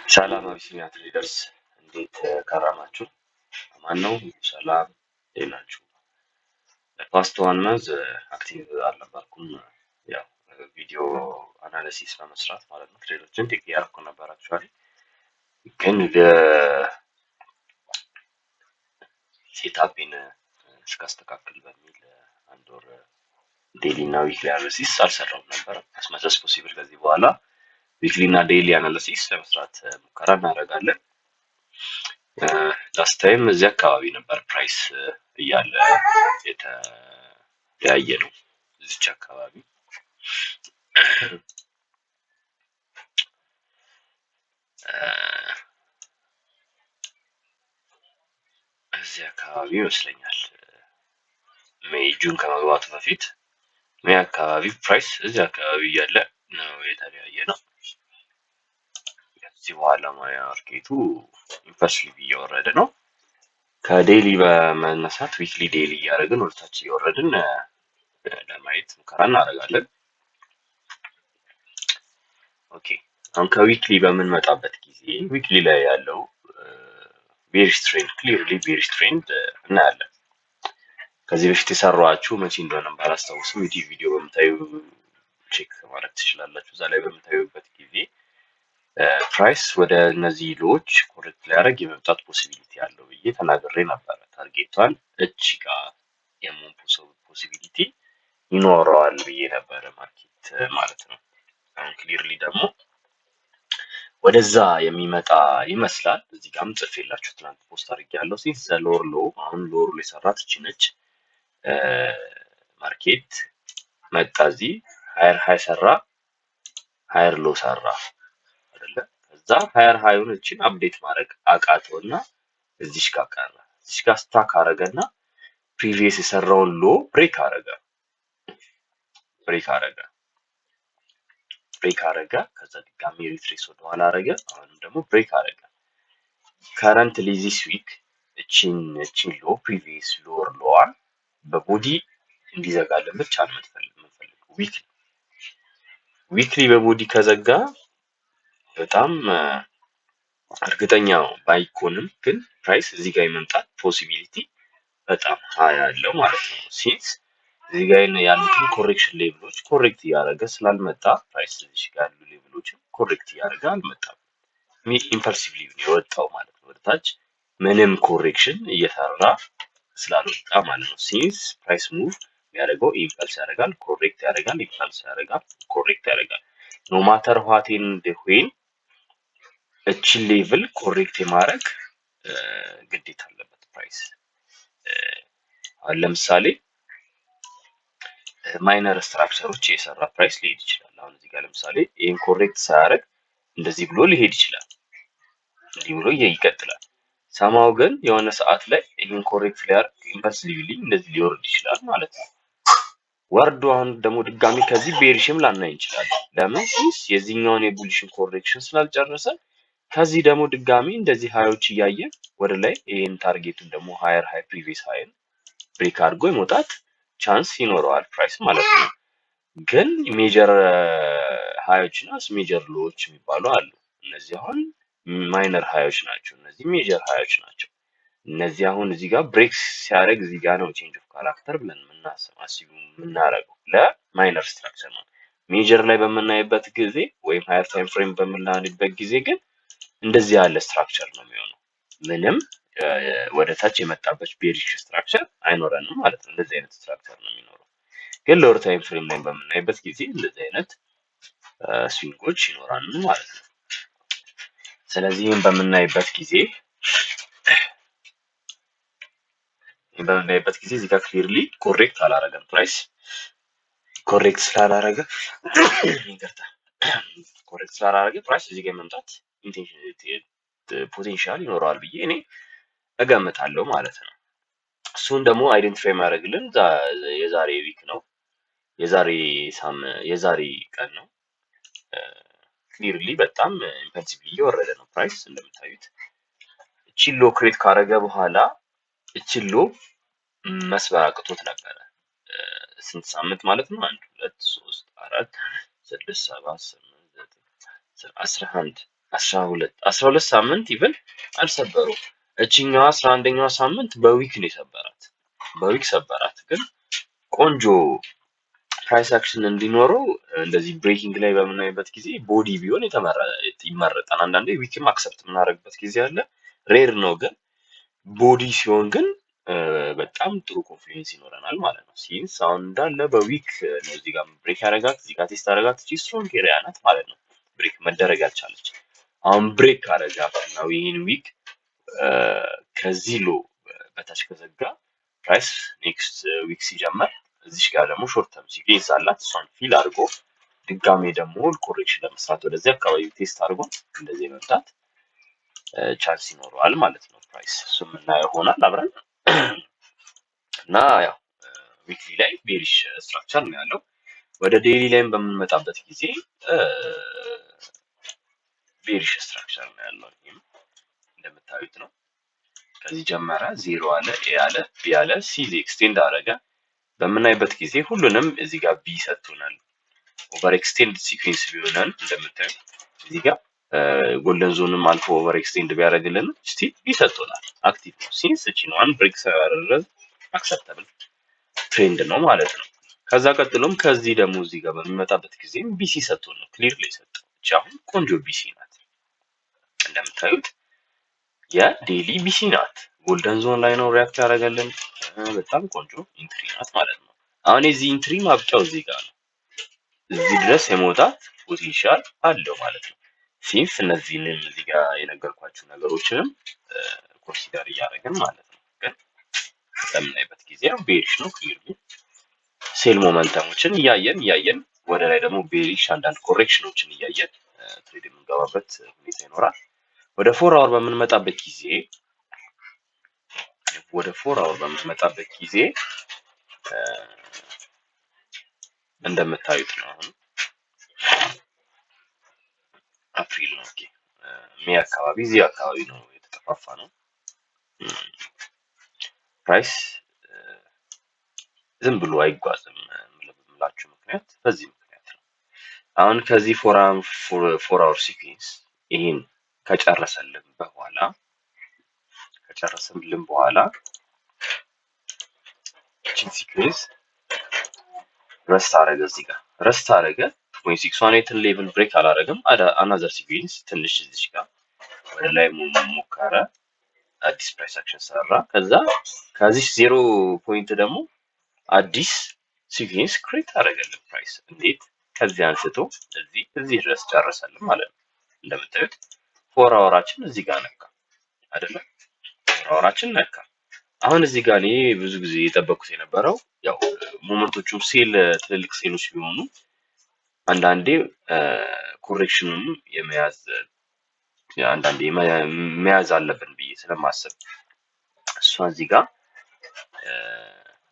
ሰላም አቢሲኒያ Traders፣ እንዴት ከረማችሁ? ማን ነው? ሰላም፣ እንዴት ናችሁ? Past one month active አልነበርኩም። ያው ቪዲዮ analysis ለመስራት ማለት ነው። Trade ኦችን take እያደረኩ ነበር actually፣ ግን setup ኤን እስካስተካክል በሚል አንድ ወር daily እና weekly analysis አልሰራውም ነበር። As much as possible ከዚህ በኋላ weekly እና daily analysis ለመስራት ሙከራ እናደርጋለን። Last time እዚህ አካባቢ ነበር price እያለ የተለያየ ነው። እዚች አካባቢ፣ እዚህ አካባቢ ይመስለኛል May June ከመግባቱ በፊት May አካባቢ price እዚህ አካባቢ እያለ ነው የተለያየ ነው። ከዚህ በኋላ market ኡ impulsive እየወረደ ነው። ከ daily በመነሳት weekly፣ daily እያደረግን ወደታች እየወረድን ለማየት ሙከራ እናደርጋለን። Okay፣ አሁን ከ weekly በምንመጣበት ጊዜ weekly ላይ ያለው bearish trend፣ clearly bearish trend እናያለን። ከዚህ በፊት የሰራኋችሁ መቼ እንደሆነ ባላስታውስም ዩቲዩብ ቪዲዮ በምታዩ check ማድረግ ትችላላችሁ። እዛ ላይ በምታዩበት ጊዜ price ወደ እነዚህ low ዎች correct ሊያደርግ የመምጣት possibility አለው ብዬ ተናግሬ ነበረ። Target ኧን እች ጋር የመሆን possibility ይኖረዋል ብዬ ነበረ market ማለት ነው። አሁን clearly ደግሞ ወደዛ የሚመጣ ይመስላል። እዚህ ጋርም ጽፌላችሁ ትናንት post አድርጌያለሁ። Since the lower low፣ አሁን lower low የሰራት እቺ ነች። Market መጣ፣ እዚህ higher high ሰራ፣ higher low ሰራ አይደለ? ከዛ higher high ኡን እችን update ማድረግ አቃተውና እዚሽ ጋር ቀረ። እዚሽ ጋር stuck አረገና previous የሰራውን low break አረገ፣ break አረገ፣ break አረገ። ከዛ ድጋሚ retrace ወደኋላ አረገ። አሁንም ደግሞ break አረገ። Currently this week እቺን low፣ previous lower low ዋን በ body እንዲዘጋልን ብቻ ነው የምንፈልገው። Weekly በ body ከዘጋ በጣም እርግጠኛ ባይኮንም ግን price እዚህ ጋር የመምጣት possibility በጣም high ያለው ማለት ነው። Since እዚህ ጋር ያሉትን correction level ኦች correct እያደረገ ስላልመጣ፣ price እዚህ ጋር ያሉ level ኦችን correct እያደረገ አልመጣም። Impulsively የወጣው ማለት ነው ወደታች ምንም correction እየሰራ ስላልወጣ ማለት ነው። Since price move የሚያደርገው impulse ያደርጋል፣ correct ያደርጋል፣ impulse ያደርጋል፣ correct ያደርጋል። No matter what and when እችን level correct የማድረግ ግዴታ አለበት price። አሁን ለምሳሌ minor structure ኦች የሰራ price ሊሄድ ይችላል። አሁን እዚህ ጋር ለምሳሌ ይህን correct ሳያደርግ እንደዚህ ብሎ ሊሄድ ይችላል። እንዲህ ብሎ ይቀጥላል። ሰማው ግን የሆነ ሰዓት ላይ ይህን correct ሊያደርግ impulsively እንደዚህ ሊወርድ ይችላል ማለት ነው። ወርዶ አሁን ደግሞ ድጋሚ ከዚህ bearish ም ላናይ እንችላለን። ለምን? Since የዚህኛውን የ bullish ን correction ስላልጨረሰ ከዚህ ደግሞ ድጋሚ እንደዚህ high ኦች እያየን ወደ ላይ ይህን target ኡን ደግሞ higher high፣ previous high ን break አድርጎ የመውጣት chance ይኖረዋል price ማለት ነው። ግን major high ኦች እና major low ዎች የሚባሉ አሉ። እነዚህ አሁን minor high ኦች ናቸው። እነዚህ major high ኦች ናቸው። እነዚህ አሁን እዚህ ጋር break ሲያደርግ እዚህ ጋር ነው change of character ብለን የምናስብ assume የምናደርገው ለ minor structure ነው። Major ላይ በምናይበት ጊዜ ወይም higher time frame በምናይበት ጊዜ ግን እንደዚህ ያለ structure ነው የሚሆነው። ምንም ወደ ታች የመጣበት bearish structure አይኖረንም ማለት ነው። እንደዚህ አይነት structure ነው የሚኖረው። ግን lower time frame ላይ በምናይበት ጊዜ እንደዚህ አይነት swing ኦች ይኖራሉ ማለት ነው። ስለዚህ ይህን በምናይበት ጊዜ እዚህ ጋር clearly correct አላረገም price። Correct ስላላረገ፣ ይቅርታ፣ correct ስላላረገ price እዚህ ጋር የመምጣት potential ይኖረዋል ብዬ እኔ እገምታለሁ ማለት ነው። እሱን ደግሞ identify የሚያደርግልን የዛሬ week ነው፣ የዛሬ ቀን ነው። Clearly በጣም impulsively እየወረደ ነው price እንደምታዩት። እቺን low create ካረገ በኋላ እቺን low መስበር አቅቶት ነበረ። ስንት ሳምንት ማለት ነው? አንድ፣ ሁለት፣ ሶስት፣ አራት፣ ስድስት፣ ሰባት፣ ስምንት፣ ዘጠኝ፣ 11። 12 ሳምንት even አልሰበሩም። እችኛዋ 11ኛዋ ሳምንት በ wick ነው የሰበራት፣ በ wick ሰበራት። ግን ቆንጆ price action እንዲኖረው እንደዚህ breaking ላይ በምናይበት ጊዜ body ቢሆን ይመረጣል። አንዳንዴ wick ም accept የምናደርግበት ጊዜ አለ፣ rare ነው። ግን body ሲሆን ግን በጣም ጥሩ confidence ይኖረናል ማለት ነው። Since አሁን እንዳለ በ wick ነው እዚህ ጋር break ያደረጋት፣ እዚህ ጋር test ያደረጋት፣ እቺ strong area ናት ማለት ነው። Break መደረግ ያልቻለች አሁን break ካደረጋት እና ይህን wick ከዚህ low በታች ከዘጋ price next week ሲጀመር እዚች ጋር ደግሞ short term sequence አላት፣ እሷን fill አድርጎ ድጋሜ ደግሞ correction ለመስራት ወደዚህ አካባቢ test አድርጎ እንደዚህ የመምጣት chance ይኖረዋል ማለት ነው። Price እሱ የምናየው ይሆናል አብረን። እና ያው weekly ላይ bearish structure ነው ያለው። ወደ daily ላይም በምንመጣበት ጊዜ bearish structure ነው ያለው። ይህም እንደምታዩት ነው። ከዚህ ጀመረ፣ ዜሮ አለ፣ A አለ፣ B አለ፣ C extend አደረገ። በምናይበት ጊዜ ሁሉንም እዚህ ጋር B ሰጥቶናል። Over extend sequence ቢሆነን እንደምታዩት እዚህ ጋር golden zone ም አልፎ over extend ቢያደርግልን still B ሰጥቶናል። Active ነው። Since እቺኛዋን break ሳያደርግ acceptable trend ነው ማለት ነው። ከዛ ቀጥሎም ከዚህ ደግሞ እዚህ ጋር በሚመጣበት ጊዜም BC ሰጥቶን ነው clear ላይ ሰጠው። እቺ አሁን ቆንጆ BC ናት። እንደምታዩት የ daily BC ናት። Golden zone ላይ ነው react ያደረገልን። በጣም ቆንጆ entry ናት ማለት ነው። አሁን የዚህ entry ማብቂያው እዚህ ጋር ነው። እዚህ ድረስ የመውጣት potential አለው ማለት ነው። Since እነዚህንም እዚህ ጋር የነገርኳችሁ ነገሮችንም consider እያደረግን ማለት ነው። ግን በምናይበት ጊዜ bearish ነው clearly። Sell momentum ኦችን እያየን እያየን ወደ ላይ ደግሞ bearish አንዳንድ correction ኦችን እያየን trade የምንገባበት ሁኔታ ይኖራል። ወደ 4 hour በምንመጣበት ጊዜ እንደምታዩት ነው። አሁን አፕሪል ነው። Okay፣ May አካባቢ እዚህ አካባቢ ነው የተጠፋፋ ነው። Price ዝም ብሎ አይጓዝም የምላችሁ ምክንያት በዚህ ምክንያት ነው። አሁን ከዚህ 4 hour sequence ይህን ከጨረሰልን በኋላ ይችን sequence rest አረገ፣ እዚህ ጋር rest አረገ። 2.618ን level break አላረገም። Another sequence ትንሽ እዚች ጋር ወደ ላይ ሞከረ፣ አዲስ price action ሰራ። ከዛ ከዚህ zero point ደግሞ አዲስ sequence create አደረገልን price። እንዴት? ከዚህ አንስቶ እዚህ ድረስ ጨረሰልን ማለት ነው። እንደምታዩት 4 hour ኣችን እዚህ ጋር ነካ አይደለ? 4 hour ኣችን ነካ። አሁን እዚህ ጋር እኔ ብዙ ጊዜ የጠበቅኩት የነበረው ያው movement ኦቹም sell ትልልቅ sell ኦች ቢሆኑ አንዳንዴ correction ኑንም የመያዝ አንዳንዴ መያዝ አለብን ብዬ ስለማስብ እሷ እዚህ ጋር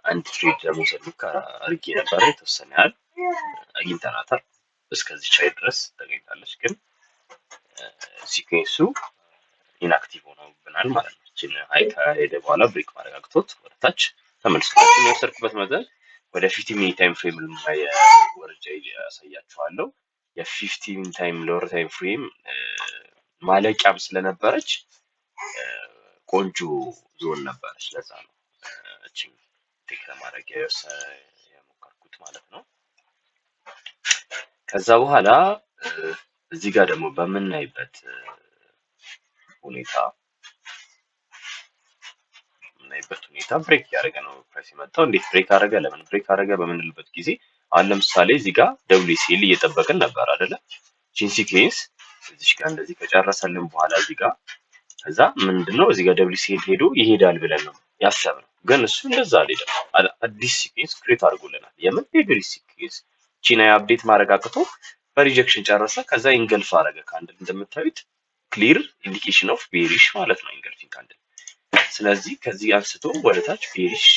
አንድ trade ለመውሰድ ሙከራ አድርጌ ነበረ። የተወሰነ ያህል አግኝተናታል። እስከዚህ ቻይ ድረስ ተገኝታለች። ግን sequence ኡ inactive ሆኖብናል ማለት ነው። ይችን high ከሄደ በኋላ break ማድረግ አቅቶት ወደ ታች ተመልሶ የወሰድኩበት መጠን ወደ 15 minute time frame ወርጃ ያሳያችኋለሁ። የ 15 time lower time frame ማለቂያም ስለነበረች ቆንጆ ዞን ነበረች። ለዛ ነው እቺን take ለማድረግ የሞከርኩት ማለት ነው። ከዛ በኋላ እዚህ ጋር ደግሞ በምናይበት ሁኔታ break እያደረገ ነው price የመጣው። እንዴት break አደረገ? ለምን break አደረገ? በምንልበት ጊዜ አሁን ለምሳሌ እዚህ ጋር WCL እየጠበቅን ነበር አይደለ? ቺን sequence እዚሽ ጋር እንደዚህ ከጨረሰልን በኋላ እዚህ ጋር ከዛ ምንድነው እዚህ ጋር WCL ሄዶ ይሄዳል ብለን ነው ያሰብነው። ግን እሱ እንደዛ አልሄደም። አዲስ sequence create አድርጎልናል። የምን bearish sequence ቺና update ማድረግ አቅቶ በ rejection ጨረሰ። ከዛ engulf አደረገ candle። እንደምታዩት clear indication of bearish ማለት ነው engulfing candle። ስለዚህ ከዚህ አንስቶ ወደ ታች bearish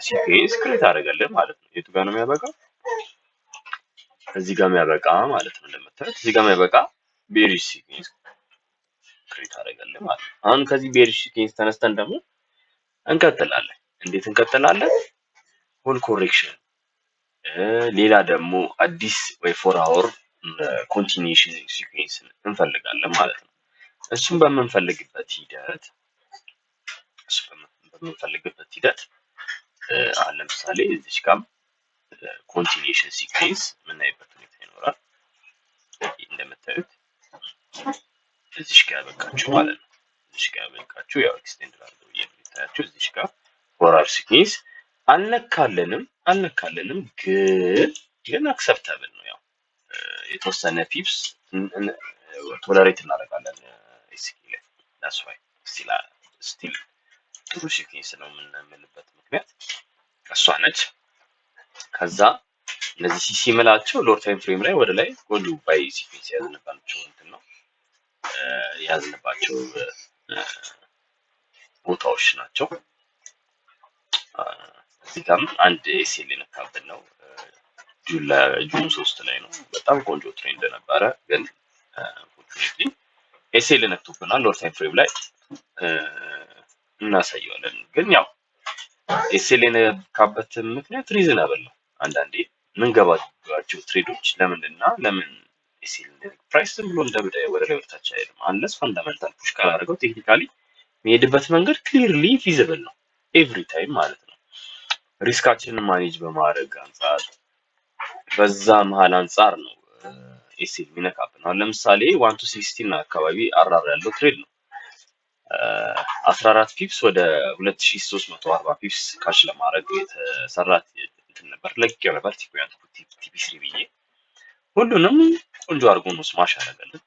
sequence create አደረገልን ማለት ነው። የቱ ጋር ነው የሚያበቃው? እዚህ ጋር የሚያበቃ ማለት ነው። እንደምታዩት እዚህ ጋር የሚያበቃ bearish sequence create አደረገልን ማለት ነው። አሁን ከዚህ bearish sequence ተነስተን ደግሞ እንቀጥላለን። እንዴት እንቀጥላለን? Whole correction፣ ሌላ ደግሞ አዲስ ወይ 4 hour Continuation sequence እንፈልጋለን ማለት ነው። እሱን በምንፈልግበት ሂደት አሁን ለምሳሌ እዚች ጋም continuation sequence የምናይበት ሁኔታ ይኖራል። እንደምታዩት እዚሽ ጋር ያበቃችሁ ማለት ነው። እዚሽ ጋር ያበቃችሁ፣ ያው extend ላድርገው የሚታያችሁ፣ እዚሽ ጋር 4 hour sequence አልነካልንም፣ ግን acceptable ነው። ያው የተወሰነ pips tolerate እናደርጋለን SK ላይ። That's why still ጥሩ sequence ነው የምንልበት ምክንያት እሷ ነች። ከዛ እነዚህ CC ምላቸው lower time frame ላይ ወደ ላይ ቆንጆ buy sequence የያዝንባቸው እንትን ነው፣ የያዝንባቸው ቦታዎች ናቸው። እዚህ ጋርም አንድ SL የነካብን ነው። June 3 ላይ ነው። በጣም ቆንጆ trend ነበረ፣ ግን unfortunately SL ነክቶብናል። Lower time frame ላይ እናሳየዋለን። ግን ያው SL የነካበት ምክንያት reasonable ነው። አንዳንዴ የምንገባባቸው trade ኦች ለምንና ለምን SL price ዝም ብሎ እንደ ወደ ላይ ወደታች አይሄድም። Unless fundamental push ካላደረገው technically የሚሄድበት መንገድ clearly visible ነው every time ማለት ነው። Risk ኣችንን manage በማድረግ አንጻር፣ በዛ መሀል አንጻር ነው SL የሚነካብን። አሁን ለምሳሌ 1 to 16 አካባቢ RR ያለው trade ነው። 14 pips ወደ 2340 pips cash ለማድረግ የተሰራ እንትን ነበር። ለቅቄው ነበር TP 1፣ TP 3 ብዬ። ሁሉንም ቆንጆ አድርጎ ነው smash ያደረገልን።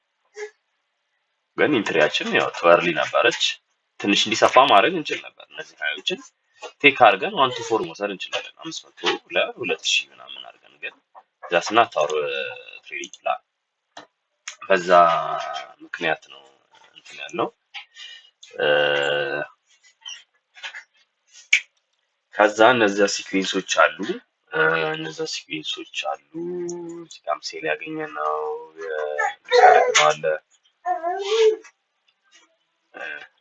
ግን entry ያችን ያው too early ነበረች። ትንሽ እንዲሰፋ ማድረግ እንችል ነበር። እነዚህ high ኦችን take አድርገን 1 to 4 መውሰድ እንችላለን። 500 ለ2000 ምናምን አድርገን፣ ግን that's not our trading plan። በዛ ምክንያት ነው እንትን ያለው። ከዛ እነዚያ sequence ኦች አሉ፣ እነዛ sequence ኦች አሉ። እዚህ ጋርም sell ያገኘነው ያደረግነው አለ።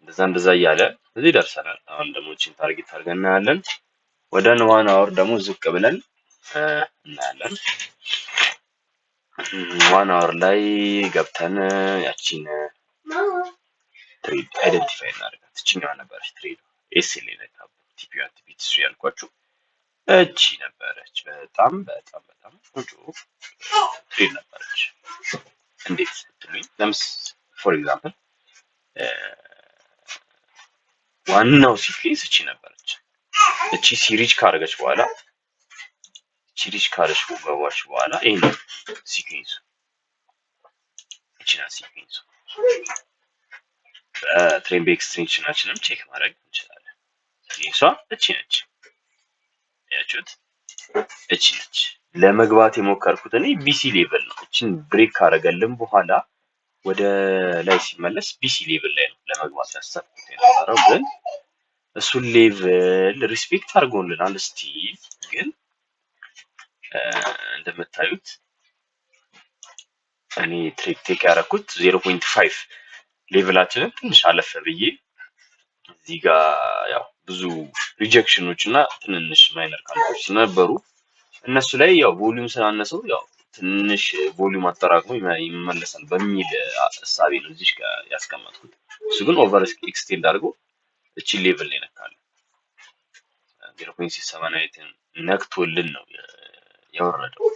እንደዛ እንደዛ እያለ እዚህ ደርሰናል። አሁን ደግሞ እቺን target አድርገን እናያለን። ወደ 1 hour ደግሞ ዝቅ ብለን እናያለን። 1 hour ላይ ገብተን ያቺን trade identify እናደርጋት። እችኛዋ ነበረች trade SL የነካብን TP 1፣ TP 3 ያልኳችሁ እቺ ነበረች። በጣም በጣም በጣም ቆንጆ trade ነበረች። እንዴት ብትሉኝ፣ for example ዋናው sequence እቺ ነበረች። እቺ C reach ካደረገች በኋላ፣ እቺ reach ካደረገች ገባች በኋላ ይሄ ነው sequence ኡ። እቺ ናት sequence ኡ። በ trend extension ኣችንም check ማድረግ እንችላለን። Sequence ኧ እቺ ነች። ያችሁት እቺ ነች። ለመግባት የሞከርኩት እኔ BC level ነው። እቺን break ካደረገልን በኋላ ወደ ላይ ሲመለስ BC level ላይ ነው ለመግባት ያሰብኩት የነበረው፣ ግን እሱን level respect አድርጎልናል። Still ግን እንደምታዩት እኔ trade take ያደረኩት 0.5 level ኣችንን ትንሽ አለፈ ብዬ፣ እዚህ ጋር ያው ብዙ rejection ኦች እና ትንንሽ minor candle ኦች ስለነበሩ እነሱ ላይ ያው volume ስላነሰው ያው ትንሽ volume አጠራቅሞ ይመለሳል በሚል እሳቤ ነው እዚህ ጋር ያስቀመጥኩት። እሱ ግን over extend አድርጎ እቺን level ላይ ነካለን። 0.678 ን ነክቶልን ነው የወረደው።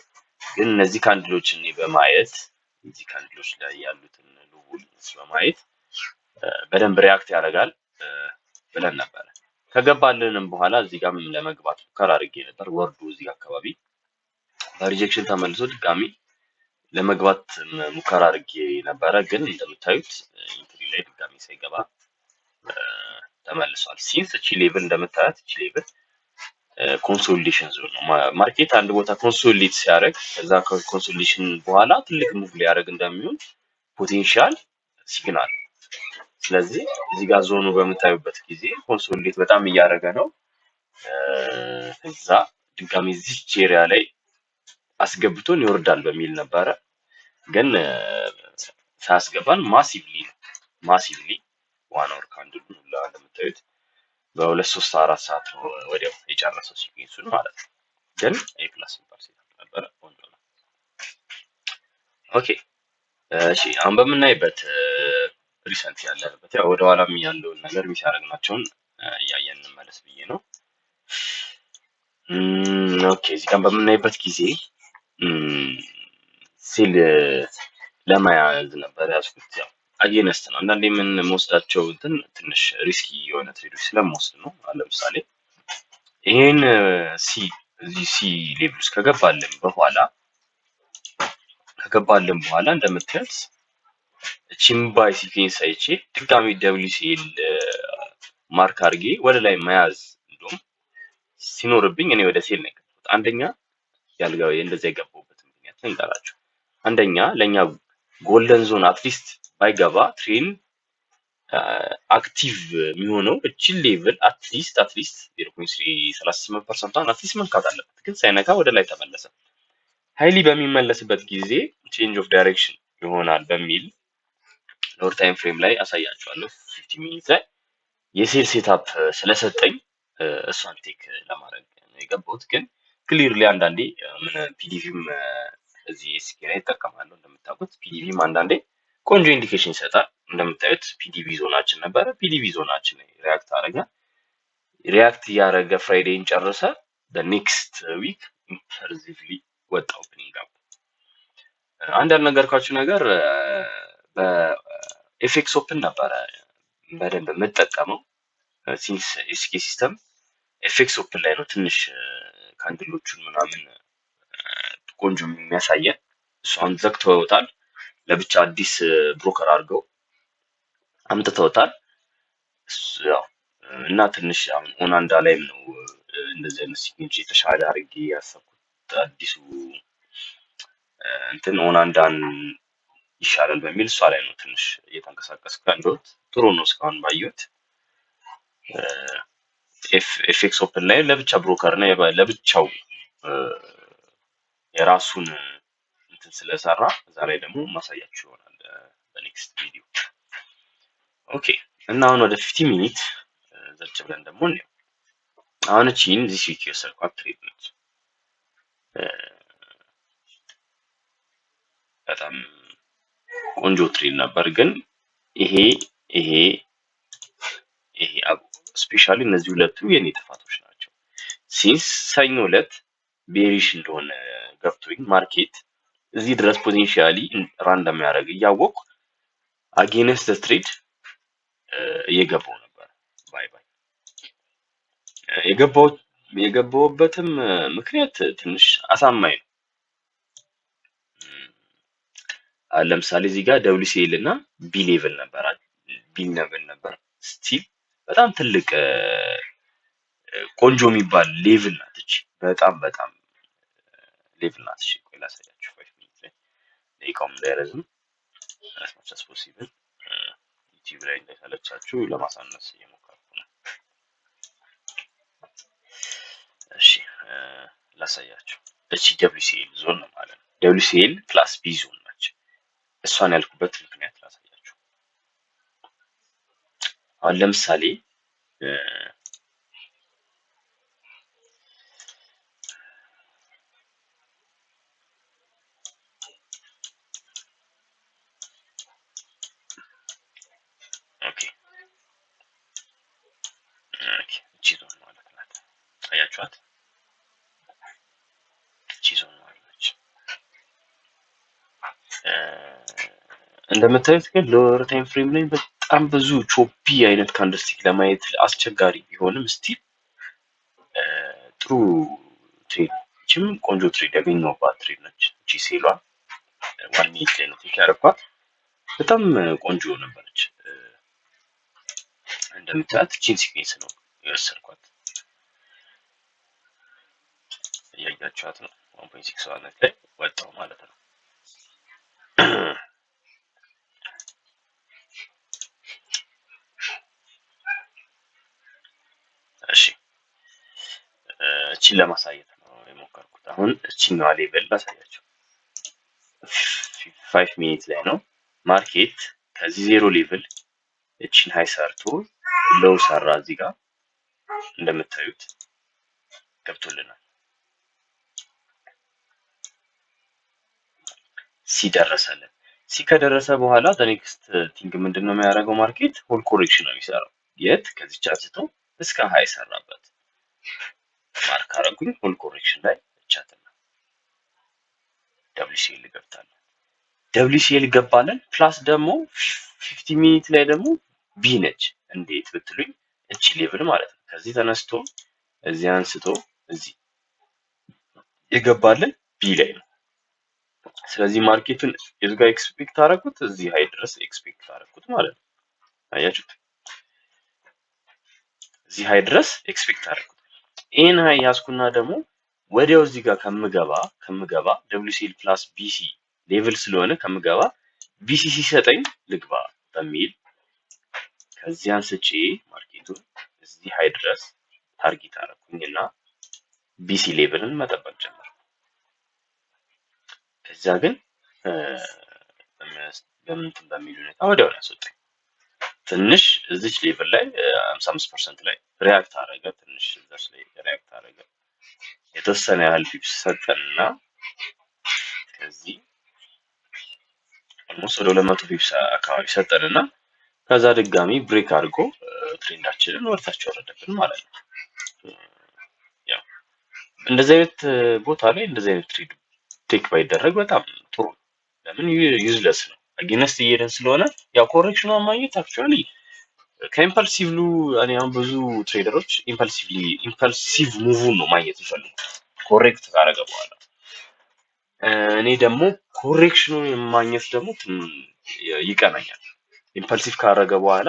ግን እነዚህ candle ኦች እኔ በማየት፣ እዚህ candle ኦች ላይ ያሉትን low volume ኦች በማየት በደንብ react ያደርጋል ብለን ነበረ። ከገባልንም በኋላ እዚህ ጋርም ለመግባት ሙከራ አድርጌ ነበር። ወርዶ እዚህ አካባቢ በ rejection ተመልሶ ድጋሚ ለመግባት ሙከራ አድርጌ ነበረ። ግን እንደምታዩት entry ላይ ድጋሚ ሳይገባ ተመልሷል። Since እቺ level እንደምታዩት እቺ level consolidation zone ነው። Market አንድ ቦታ consolidate ሲያደርግ ከዛ consolidation በኋላ ትልቅ move ሊያደርግ እንደሚሆን potential signal። ስለዚህ እዚህ ጋር ዞኑ በምታዩበት ጊዜ consolidate በጣም እያደረገ ነው። ከዛ ድጋሚ እዚች area ላይ አስገብቶን ይወርዳል በሚል ነበረ። ግን ሳያስገባን massively 1 hour candle ኡን ሁላ እንደምታዩት በ2፣ 3፣ 4 ሰዓት ነው ወዲያው የጨረሰው sequence ኡን ማለት ነው። ግን A plus የሚባል setup ነበረ። ቆንጆ ነው። Okay፣ እሺ፣ አሁን በምናይበት recent ያለንበት ያው ወደ ኋላም ያለውን ነገር miss ያደረግናቸውን እያየን እንመለስ ብዬ ነው። Okay፣ እዚህ ጋር በምናይበት ጊዜ sell ለመያዝ ነበር ያዝኩት። ያው against ነው። አንዳንዴ የምንወስዳቸው እንትን ትንሽ risky የሆነ trade ኦች ስለምወስድ ነው። አሁን ለምሳሌ ይሄን C እዚህ C level ውስጥ ከገባልን በኋላ እንደምታዩት እቺን buy sequence አይቼ ድጋሚ WCL mark አድርጌ ወደ ላይ መያዝ እንደውም ሲኖርብኝ እኔ ወደ sell ነው የገባሁት። አንደኛ ያልጋ እንደዚያ የገባሁበት ምክንያት ልንገራችሁ። አንደኛ ለእኛ golden zone at least ባይገባ trend active የሚሆነው እችን level at least 0.38% at least መንካት አለበት። ግን ሳይነካ ወደ ላይ ተመለሰ። Highly በሚመለስበት ጊዜ change of direction ይሆናል በሚል lower time frame ላይ አሳያችኋለሁ። 15 minute ላይ የ sell setup ስለሰጠኝ እሷን take ለማድረግ ነው የገባሁት። ግን clearly አንዳንዴ ምን PDV ም እዚህ SK ላይ ይጠቀማለሁ። እንደምታውቁት PDV ም አንዳንዴ ቆንጆ indication ይሰጣል። እንደምታዩት PDV zone ኣችን ነበረ። PDV zone ኣችን react አደረገ። React እያደረገ Friday ን ጨረሰ። Next week impulsively ወጣ opening up። አንድ ያልነገርኳችሁ ነገር በ FX Open ነበረ በደንብ የምጠቀመው። Since SK system FX Open ላይ ነው ትንሽ candle ኦቹን ምናምን ቆንጆ የሚያሳየን። እሱ አሁን ዘግተውታል። ለብቻ አዲስ broker አድርገው አምጥተውታል። ያው እና ትንሽ አሁን ኦናንዳ ላይም ነው እንደዚህ አይነት sequence የተሻለ አድርጌ ያሰብኩት። አዲሱ እንትን ኦናንዳን ይሻላል በሚል እሷ ላይ ነው ትንሽ እየተንቀሳቀስኩ ያለሁት። ጥሩ ነው እስካሁን ባየሁት። FX Open ላይ ለብቻ broker እና ለብቻው የራሱን እንትን ስለሰራ እዛ ላይ ደግሞ ማሳያችሁ ይሆናል በ next video። Okay፣ እና አሁን ወደ 15 minute ዘጭ ብለን ደግሞ እንየው። አሁን እቺን this week የወሰድኳት trade ነች። በጣም ቆንጆ trade ነበር። ግን ይሄ specially እነዚህ ሁለቱ የኔ ጥፋቶች ናቸው። Since ሰኞ ዕለት bearish እንደሆነ ገብቶኝ market እዚህ ድረስ potentially run እንደሚያደርግ እያወቅኩ against trade እየገባው ነበር። Buy የገባሁበትም ምክንያት ትንሽ አሳማኝ ነው። ለምሳሌ እዚህ ጋር WCL እና B level ነበር፣ B level ነበር። Still በጣም ትልቅ ቆንጆ የሚባል level ናት እቺ። በጣም በጣም level ናት። እሺ ቆይ ላሳያችሁ። 5 minute ላይ ደቂቃውም እንዳይረዝም as much as possible ዩቲዩብ ላይ እንዳይሰለቻችሁ ለማሳነስ እየሞከርኩ ነው። እሺ ላሳያችሁ። እቺ WCL zone ነው ማለት ነው። WCL plus B zone ናች። እሷን ያልኩበት ምክንያት ላሳያችሁ። አሁን ለምሳሌ okay እቺ ዞን ማለት ናት። አያችኋት? እቺ ዞን ማለት ነች። እንደምታዩት ግን lower time frame ላይ በጣም ብዙ choppy አይነት candlestick ለማየት አስቸጋሪ ቢሆንም still ጥሩ trade፣ እቺም ቆንጆ trade ያገኘሁባት trade ነች። እቺ sell ኧ 1 minute ላይ ነው take ያደረኳት። በጣም ቆንጆ ነበረች። እንደምታዩት እቺን sequence ነው የወሰድኳት። እያያችኋት ነው። 1.6 ላይ ወጣው ማለት ነው። እሺ እቺን ለማሳየት ነው የሞከርኩት። አሁን እቺኛዋ level ላሳያችሁ። 5 minute ላይ ነው market ከዚህ zero level እቺን high ሰርቶ low ሰራ። እዚህ ጋር እንደምታዩት ገብቶልናል። C ደረሰልን። C ከደረሰ በኋላ next thing ምንድን ነው የሚያደርገው? Market whole correction ነው የሚሰራው። የት? ከዚች አንስቶ እስከ high ሰራበት። Mark አረጉኝ። Whole correction ላይ እቻትና WCL ገብታለን። WCL ገባለን። Plus ደግሞ 50 minute ላይ ደግሞ B ነች። እንዴት ብትሉኝ እቺ level ማለት ነው። ከዚህ ተነስቶ እዚህ አንስቶ እዚህ የገባልን B ላይ ነው። ስለዚህ market ኡን የቱ ጋር expect አደረኩት? እዚህ high ድረስ expect አደረኩት ማለት ነው። አያችሁት? እዚህ high ድረስ expect አደረኩት። ይህን high ያዝኩና ደግሞ ወዲያው እዚህ ጋር ከምገባ WCL plus BC level ስለሆነ ከምገባ BC ሲሰጠኝ ልግባ በሚል ከዚህ አንስቼ market ኡን እዚህ high ድረስ target አደረኩኝ እና BC level ን መጠበቅ ጀመርኩ። ከዚያ ግን በምንትን በሚል ሁኔታ ወዲያው ነው ያስወጣኝ። ትንሽ እዚች level ላይ 55% ላይ react አደረገ። ትንሽ እዛች ላይ react አደረገ። የተወሰነ ያህል pips ሰጠንና ከዚህ almost ወደ 200 pips አካባቢ ሰጠንና ከዛ ድጋሚ break አድርጎ trend ኣችንን ወደታች ወረደብን ማለት ነው። ያው እንደዚህ አይነት ቦታ ላይ እንደዚህ አይነት trade take ባይደረግ በጣም ጥሩ ነው። ለምን? Useless ነው። Against እየሄደን ስለሆነ ያው correction ኗን ማግኘት actually ከ impulsive እኔ አሁን ብዙ trader ኦች impulsively impulsive move ን ነው ማግኘት ይፈልጉ correct ካደረገ በኋላ። እኔ ደግሞ correction ኑን ማግኘት ደግሞ ይቀናኛል። Impulsive ካደረገ በኋላ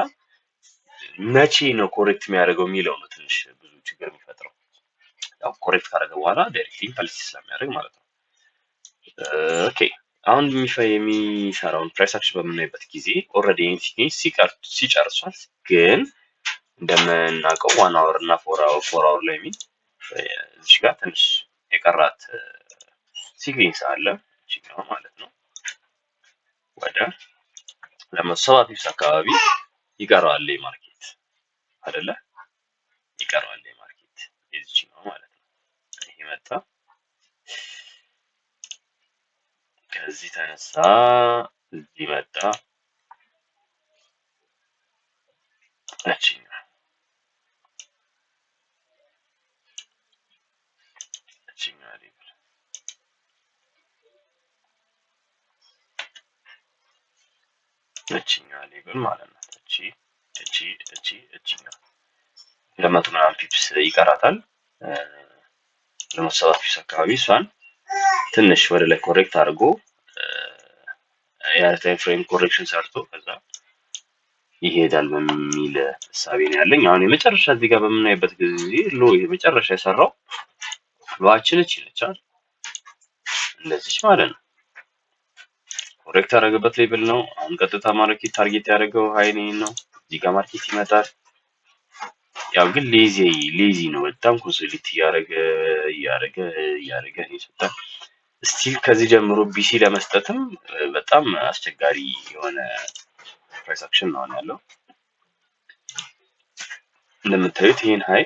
መቼ ነው correct የሚያደርገው የሚለው ነው ትንሽ ብዙ ችግር የሚፈጥረው። ያው correct ካደረገ በኋላ direct impulsive ስለሚያደርግ ማለት ነው። Okay፣ አሁን የሚሰራውን price action በምናይበት ጊዜ already ሲጨርሷል። ግን እንደምናውቀው 1 hour እና 4 hour ላይ የሚል እዚህ ጋር ትንሽ የቀራት sequence አለ እቺኛው ማለት ነው። ወደ 270 pips አካባቢ ይቀረዋል market አይደለ? ይቀረዋል market የዚችኛው ማለት ነው። ይሄ መጣ፣ ከዚህ ተነሳ፣ እዚህ መጣ፣ እቺኛዋ level፣ እቺኛዋ level ማለት ነው። እቺ እቺ እቺ እቺኛዋ 200 ምናምን pips ይቀራታል። 207 pips አካባቢ እሷን ትንሽ ወደ ላይ correct አድርጎ የ time frame correction ሰርቶ ከዛ ይሄዳል በሚል እሳቤ ነው ያለኝ። አሁን የመጨረሻ እዚህ ጋር በምናይበት ጊዜ low የመጨረሻ የሰራው low ኣችን እቺ ነች አይደል? እንደዚች ማለት ነው። Correct ያደረገበት level ነው። አሁን ቀጥታ market target ያደረገው high ነው። እዚህ ጋር market ይመጣል። ያው ግን lazy lazy ነው። በጣም consolidate እያደረገ እያደረገ እያደረገ ነው የሰጠን። Still ከዚህ ጀምሮ BC ለመስጠትም በጣም አስቸጋሪ የሆነ price action ነው ያለው። እንደምታዩት ይህን high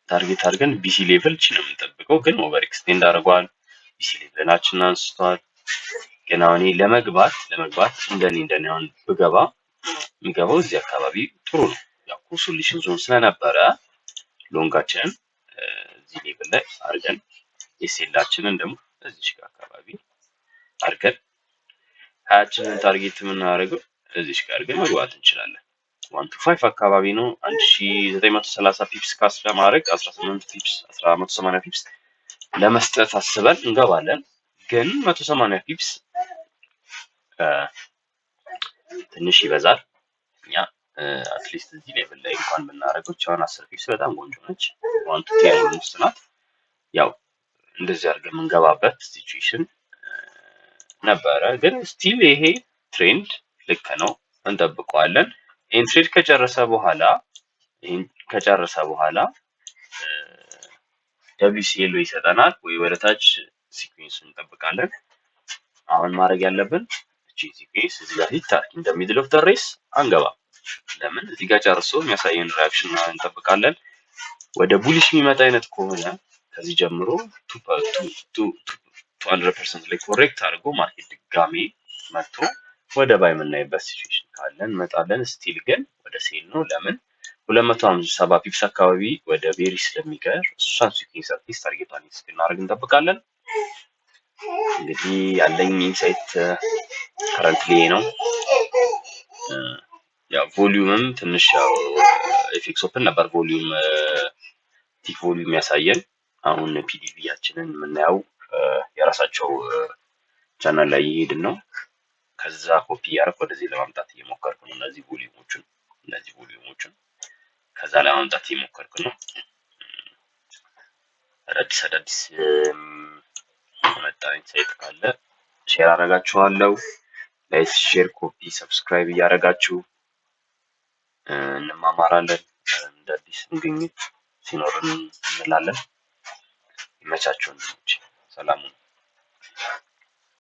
target አድርገን BC level ቺ ነው የምንጠብቀው፣ ግን over extend አድርጓል። BC level ኣችንን አንስቷል። ግን አሁን ለመግባት እንደኔ አሁን ብገባ የሚገባው እዚህ አካባቢ ጥሩ ነው። ያው consolidation zone ስለነበረ long ኣችንን እዚህ level ላይ አድርገን SL ኣችንን ደግሞ እዚች ጋር አካባቢ አድርገን high ኣችንን target የምናደርገው እዚች ጋር አድርገን መግባት እንችላለን። 1 to 5 አካባቢ ነው። 1930 pips ካስ ለማድረግ 18 pips 180 pips ለመስጠት አስበን እንገባለን። ግን 180 pips ትንሽ ይበዛል። እኛ at least እዚህ level ላይ እንኳን ብናደርገው አሁን 10 pips በጣም ቆንጆ ነች። 1 to 10 almost ናት። ያው እንደዚህ አድርገን የምንገባበት situation ነበረ። ግን still ይሄ trend ልክ ነው፣ እንጠብቀዋለን። ይህን trade ከጨረሰ በኋላ፣ ይህን ከጨረሰ በኋላ WCL ይሰጠናል ወይ ወደ ታች sequence እንጠብቃለን። አሁን ማድረግ ያለብን እቺ sequence እዚህ ጋር hit in the middle of the race አንገባም። ለምን? እዚህ ጋር ጨርሶ የሚያሳየን reaction እንጠብቃለን። ወደ bullish የሚመጣ አይነት ከሆነ ከዚህ ጀምሮ two 200% ላይ correct አድርጎ market ድጋሜ መጥቶ ወደ buy የምናይበት situation ካለ እንመጣለን። Still ግን ወደ sell ነው። ለምን? 257 pips አካባቢ ወደ bearish ስለሚቀር እሷን sequence at least target ኣን እስክናደርግ እንጠብቃለን። እንግዲህ ያለኝ insight currently ነው። ያው volume ም ትንሽ ያው FX open ነበር volume tick volume ያሳየን። አሁን PDV ያችንን የምናየው የራሳቸው ቻናል ላይ እየሄድን ነው። ከዛ ኮፒ እያደረኩ ወደዚህ ለማምጣት እየሞከርኩ ነው። እነዚህ volume ኦችን ከዛ ለማምጣት እየሞከርኩ ነው። አዳዲስ አዳዲስ መጣ insight ካለ share አደርጋችኋለሁ። Like፣ share፣ copy፣ subscribe እያደረጋችሁ እንማማራለን። እንደ አዲስ ግኝት ሲኖርን እንላለን። ይመቻችሁ ወንድሞቼ። ሰላም ሁኑ።